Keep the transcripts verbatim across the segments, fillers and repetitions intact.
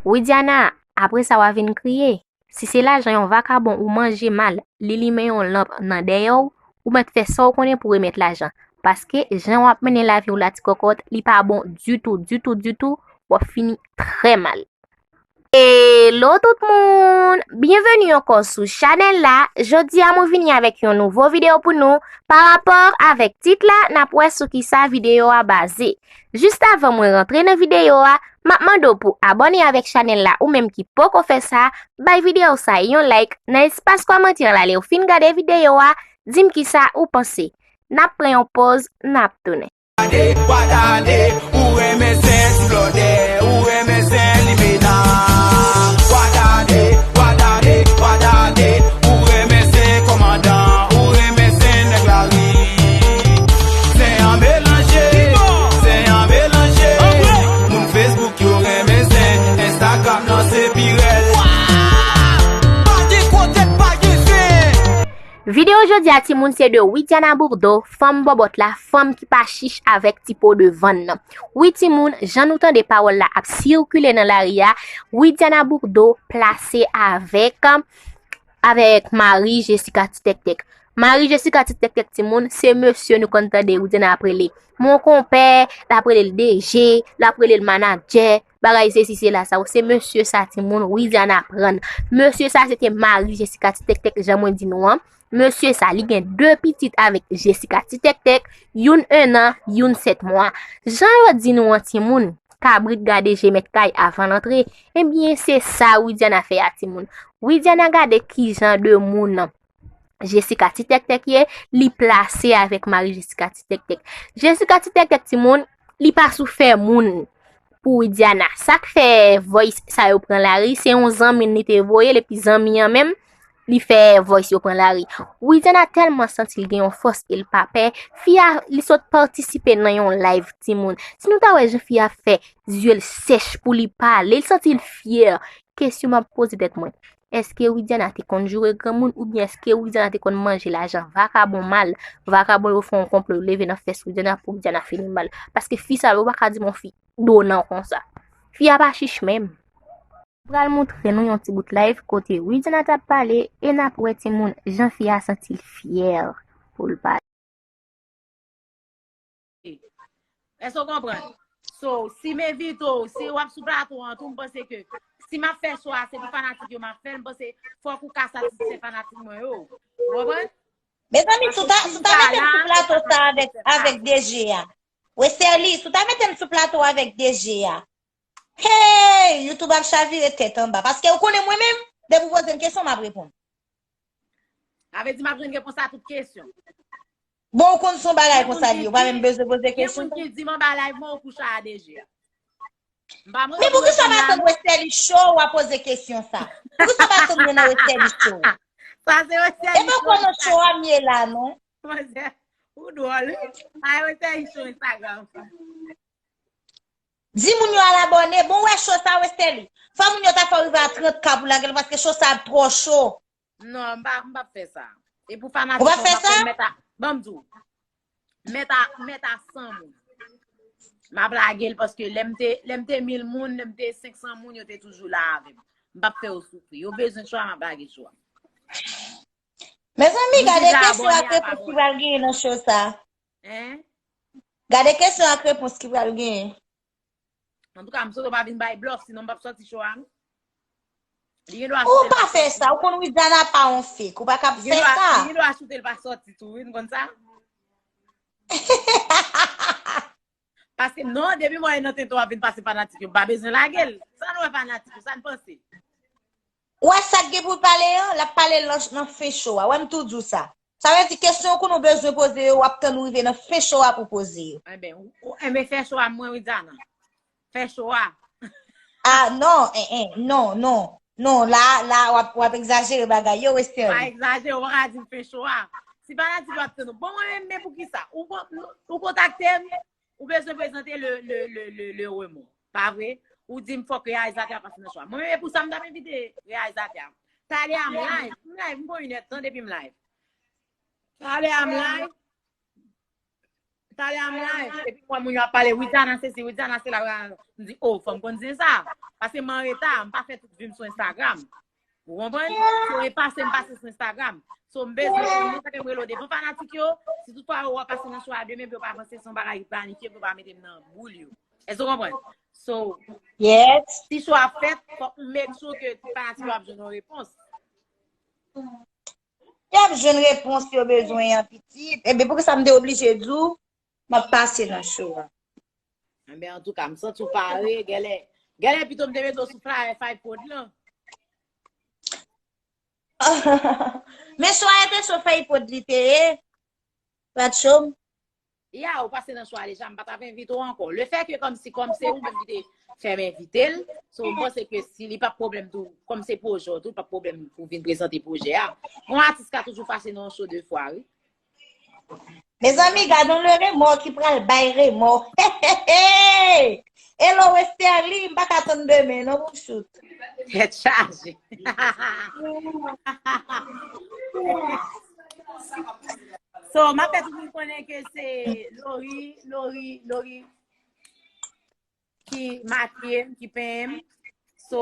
Widiana, apre sa w a vin kriye. Si se lajan yon vakabon ou manje mal, li limen yon lanp nan dèyè w, ou mèt fè sa w konnen pou remèt lajan. Paske jan w ap mennen lavi w la ti kòkòt, li pa bon ditou, ditou, ditou, w ap fini trè mal. Hello tout moun! Byenveni ankò sou chanèl la. Jodi a mwen vini avèk yon nouvo videyo pou nou. Pa rapò avèk tit la, n ap wè sou kisa videyo a baze. Jis avan mwen rantre nan videyo a, m ap mande w pou abòne avèk chanèl la ou menm ki poko fè sa, bay videyo sa yon like, nan espas kòmantè la lè w fin gade videyo a, di m kisa ou panse. N ap pran yon pòz, n ap tounen. Watade, watade, ou renmen zen ti blòdè, ou renmen zen limena. Watade, watade, watade, ou renmen zen kòmandan, ou renmen zen nèg lari. Zen an melanje, zen an melanje. Moun Facebook yo renmen zen, Instagram nan se pi rèd. Pa gen kote pa gen zen. Videyo jodi a timoun se de Widiana Bourdeau, fanm bòbòt la, fanm ki pa chich avèk ti po de vann nan. Wi timoun, jan nou tande pawòl la ap sikile nan lari a, Widiana Bourdeau plase avèk, avèk Marie Jessica Ti Tèktèk. Marie Jessica Ti Tèktèk timoun, se mesye nou konn tande Widiana ap rele mon konpè, l ap rele l D G, l ap rele l manadjè, bagay sesi sela sa yo, se mesye sa timoun Widiana pran. Mesye sa se te Marie Jessica Ti Tèktèk jan mwen di nou an. Mesye sa, li gen de pitit avèk Jessica Ti Tèktèk, youn en an, youn sèt mwa. Jan yo di nou an timoun, kabrit gade je mèt kay avan l antre, ebyen se sa Widiana fè a timoun. Widiana gade ki jan de moun Jessica Ti Tèktèk ye, li plase avèk Marie Jessica Ti Tèktèk. Jessica Ti Tèktèk timoun, li pa sou fè moun pou Widiana. Sa k fè voice sa yo pran lari, se yon zanmi l li te voye l, epi zanmi an menm, li fè voice yo pran lari. Widiana tèlman santi l gen yon fòs e l pa pè, fi a, li sot patisipe nan yon live timoun. Si nou ta wè jan fi a fè zye l sèch pou li pale, l santi l fyè. Kesyon m ap poze tèt mwen, èske Widiana te konn joure granmoun oubyen èske Widiana te konn manje lajan vakabon mal? Vakabon yo fè yon konplo, yo leve nan fès Widiana pou Widiana fini mal. Paske fi sa yo pa ka di m yon fi donan konsa. Fi a pa chich menm. Pral montre nou yon ti bout live kote Widiana t ap pale e n ap wè timoun jan fi a santi l fyè pou l pale. Èske w konprann? So, si m envite w, si w ap sou plato an tou, m panse ke si m ap fè cho a, se pou fanatik yo m ap fè l, m panse fòk ou ka satisfè fanatik mwen yo. Ou konprann? Mezanmi, si w ta, si w ta mete m sou plato sa avèk, avèk D G a. Westerlie, si w ta mete m sou plato avèk D G a. Hey! YouTube ap chavire tèt anba. Paske ou konnen mwen menm, depi w poze m kesyon, m ap reponn. Sa vle di m ap jwenn repons a tout kesyon. Bon, ou konn se yon bagay konsa li ye, ou pa menm bezwen poze kesyon. Gen moun ki di m anba live mwen ou kouche a D G a. M pa mwen. Men poukisa w pa tann Westerlie Show w a poze kesyon sa? Poukisa w pa tann mwen nan Westerlie Show? Sa se Westerlie Show. E pa konnen show a m ye la non. Manzè, ou dwòl wi. Ay Westerlie Show Instagram. Di moun yo al abòne. Bon, ou wè cho sa, Westerlie? Fò moun yo ta fè w rive a trant K pou lage l, paske cho sa ap twò cho. Non, m pa, m p ap fè sa. E pou fanatik mwen, m ap fè mèt a, ban m di w, mèt a, mèt a san moun. M ap lage l paske lè m te, lè m te mil moun, lè m te senk san moun, yo te toujou la avè m. M p ap fè yo soufri. Yo bezwen cho a, m ap lage cho a. Mezanmi, gade kesyon ak repons ki pral genyen nan cho sa. Hein? Gade kesyon ak repons ki pral genyen. Antouka, m swete w pa vin bay blòf, sinon m p ap sòti cho a non. Li gen dwa choute l pa sòti. Ou pa fè sa, ou konn Widiana pa yon fake, ou pa ka fè sa. Li gen dwa choute l pa sòti tou, wi, nou konn sa? Paske non, depi m wè nan tenten w ap vin pase fanatik yo, m pa bezwen lage l. Sa nou wè fanatik yo, sa n panse? Ou wè sa k gen pou l pale an, l ap pale l nan, nan fen cho a. Wè m tou di w sa. Sa vle di kesyon ou konnen w bezwen poze yo, w ap tann ou rive nan fen cho a pou w poze yo. Enben, ou, ou, enben fè cho a mwen wi Diana. Fè cho a. Ah non, en, en, non, non. Non, la, la, w ap, w ap egzajere bagay yo, Westerlie. Pa egzajere, ou pa ka di m fè cho a. Si fanatik yo ap tann ou. Bon, mwen menm, men poukisa? Ou, ou, ou kontakte m, ou bezwen prezante le, le, le, le, le remò. Pa vre? Ou di m fòk reyalizatè a pase nan cho a. Mwen menm, e pou sa m t ap envite reyalizatè a. Talè a m live, m live, m gon inèdtan depi m live. Talè a m live. Talè a m live, epi m wè moun yo ap pale, Widiana sesi, Widiana sela, m di, oh, fò m konn zen sa. Paske m an reta, m pa fè tout vi m sou Instagram. Ou konprann? So, e pase m pase sou Instagram. So, m bezwen konnen sa ke m rele w devan fanatik yo. Si toutfwa yo wè pase nan show a demen, pou yo pa panse se yon bagay ki planifye, pou yo pa mete m nan boul yo. Èske w konprann? So, Yes. si show a fèt, fòk m make sure ke fanatik yo ap jwenn yon repons. Y ap jwenn repons yo bezwen an pitit. Ebyen, poukisa m te oblije di w, m ap pase nan show a. Enben, antouka, m santi w pare. Gèlè, gèlè pito m te mete w sou flyer Fay Prod lan. Men show a te show Fay Prod li te ye. Pat show. Ya, ou pase nan show a deja, m pa t ap envite w ankò. Le fè ke kòmsi, kòm se ou menm ki te fè m envite l, so m panse ke si li p ap pwoblèm tou, kòm se pwojè w tou, li p ap pwoblèm pou vin prezante pwojè a. Yon atis ka toujou pase nan yon show de fwa, wi. Mezanmi, gadon le remò ki pral bay remò. Hello, Westerlie, m pa ka tann demen, non, pou m shoot. Tèt chaje. So, m ap fè tout moun konnen ke se Lori, Lori, Lori ki makiye m, ki penyen m. So,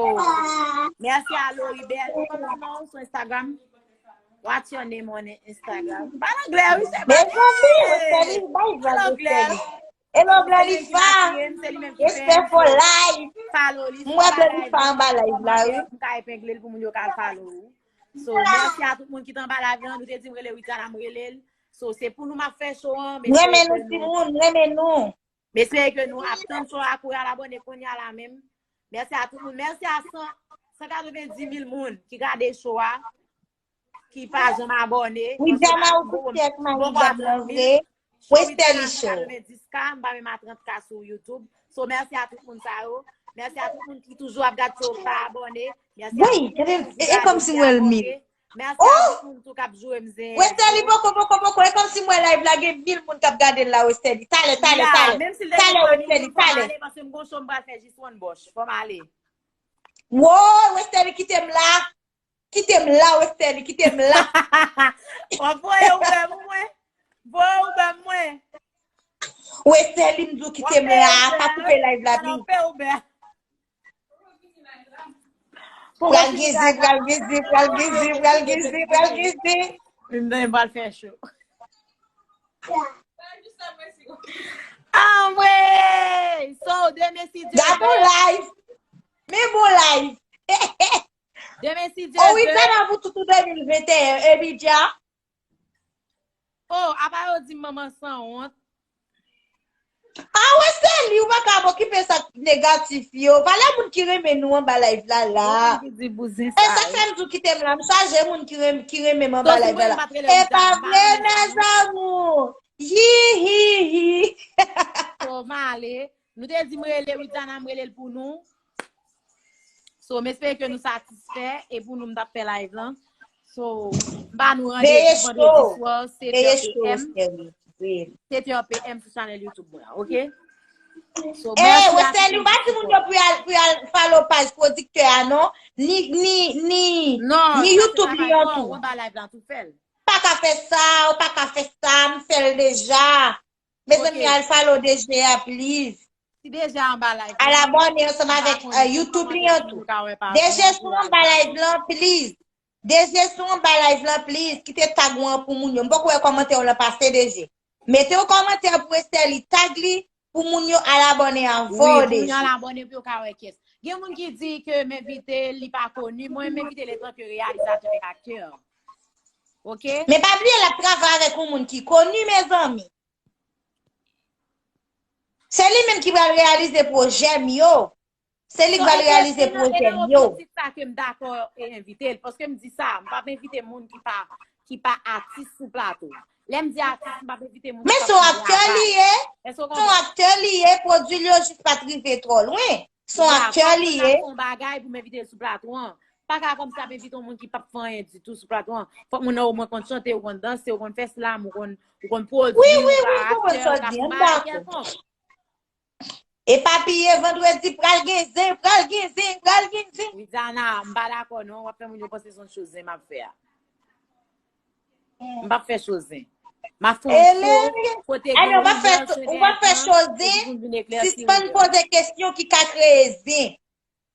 mèsi a Lori Bèl. Kòman non w sou Instagram? What's your name on Instagram? Pale anglè, wi, se Mezanmi, Westerlie, bay vag, Westerlie. Hello, Blalifa. Respect for life. Mwen Blalifa anba live la, wi. M ka epengle l pou moun yo ka follow ou. So, mèsi a tout moun ki t anba live lan. Nou te di m rele Widiana, m rele l. So, se pou nou m ap fè show an. M renmen nou, timoun, m renmen nou. M espere ke nou ap tann show a kouri al abòne kounye a la menm. Mèsi a tout moun. Mèsi a san, san katrevenndis mil moun ki gade show a, ki pa janm abòne. Widiana, ou tou fyè ak maryaj lan vre. Westerlie Show. Katrevenndis K, m pa menm a trant K sou YouTube. So, mèsi a tout moun sa yo. Mèsi a tout moun ki toujou ap gade show, pa abòne. Mèsi Wi, e kòmsi m wè l mil. Mèsi a tout moun tou k ap joure m zen. Westerlie, poko, poko, poko. E kòmsi m wè live la gen mil moun k ap gade l la, Westerlie. Talè, talè, talè. Talè, Westerlie, talè. Paske m gon show m pral fè jis one bòch. Fò m ale. Woy, Westerlie, kite m la. Kite m la, Westerlie, kite m la. W ap voye Uber pou mwen? Voye Uber mwen. Westerlie, m di w kite m la, pa koupe live la, plis. Pè Uber. Pral gen zen, pral gen zen, pral gen zen, pral gen zen, pral gen zen. M pral fè show. Anmwey! So, demen si Dye vle. Gade yon live. Men bon live. Demen si Dye vle. Oh, wi, sa nan pou tout de mil venteyen, Ebidja. Oh, apa yo di m manman sanwont. Ah, Westerlie, ou pa ka okipe sa k negatif yo. Valè moun ki renmen nou anba live la, la. E sa k fè m di w kite m la. M chaje moun ki renmen, ki renmen m anba live la, la. E pa vre, mes amours. Hi, hi, hi. So, m ale. Nou te di m rele Widiana, m rele l pou nou. So, m espere ke nou satisfè e pou nou m t ap fè live lan. So, m ba nou randevou vandredi swa, sèt è P M. Sèt è P M sou chanèl YouTube mwen, ok? So, mèsi a tout moun. Ou pa di moun yo pou y al, pou y al follow paj pwodiktè a, non? Ni, ni, ni, ni YouTube li an tou. Ou anba live lan tou, fè l. Pa ka fè sa, ou pa ka fè sa, m fè l deja. Mezanmi, al follow D G a, please. Si D G a anba live lan. Al abòne ansanm avèk YouTube li an tou. D G si w anba live lan, please. D G si w anba live lan, please. Kite tag ou an pou moun yo. M poko wè kòmantè w lan pase, D G. Mete yon kòmantè pou Westerlie, tag li, pou moun yo al abòne avè w, D G. Wi, pou moun yo al abòne pou yo ka wè kiyès. Gen moun ki di ke m envite l, li pa koni. Mwen, m envite l antanke reyalizatè avèk aktè. Ok? Men pa bliye, l ap travay avèk yon moun ki koni, mezanmi. Se li menm ki pral reyalize pwojè m yo. Se li k pral reyalize pwojè m yo. Se nan optik sa ke m dakò e envite l. Paske m di sa, m p ap envite moun ki pa, ki pa atis sou plato. Lè m di atis, m p ap envite moun ki pa fè teyat. Men se yon aktè li ye. Se yon aktè li ye, pwodui l yo jis pa t rive twò lwen. Se yon aktè li ye. Fòk moun nan fè yon bagay pou m envite l sou plato an. Pa ka kòmsi ap envite yon moun ki p ap fè anyen ditou sou plato an. Fòk moun nan omwen konn chante, ou konn danse, ou konn fè slam, ou konn, ou konn pwodui, ou ka aktè, ou ka fè bagay kèlkonk. Epapiye vandredi, pral gen zen, pral gen zen, pral gen zen. Widiana, m pa dakò non, w ap fè moun yo panse se yon cho zen m ap fè a. M p ap fè cho zen. M ap fè yon show kote gen yon rivyè sou entènèt lan, epi pou m vin eklèsi rivyè. Sispann poze kesyon ki ka kreye zen.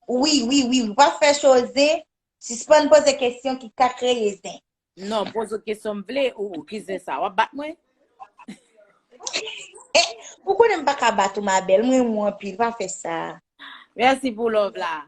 Wi, wi, wi, wi. W ap fè cho zen. Sispann poze kesyon ki ka kreye zen. Non, poze kesyon m vle, ou ki zen sa? W ap bat mwen? Ou konnen m pa ka bat ou, ma belle. M renmen w anpil. Pa fè sa. Mèsi pou love la.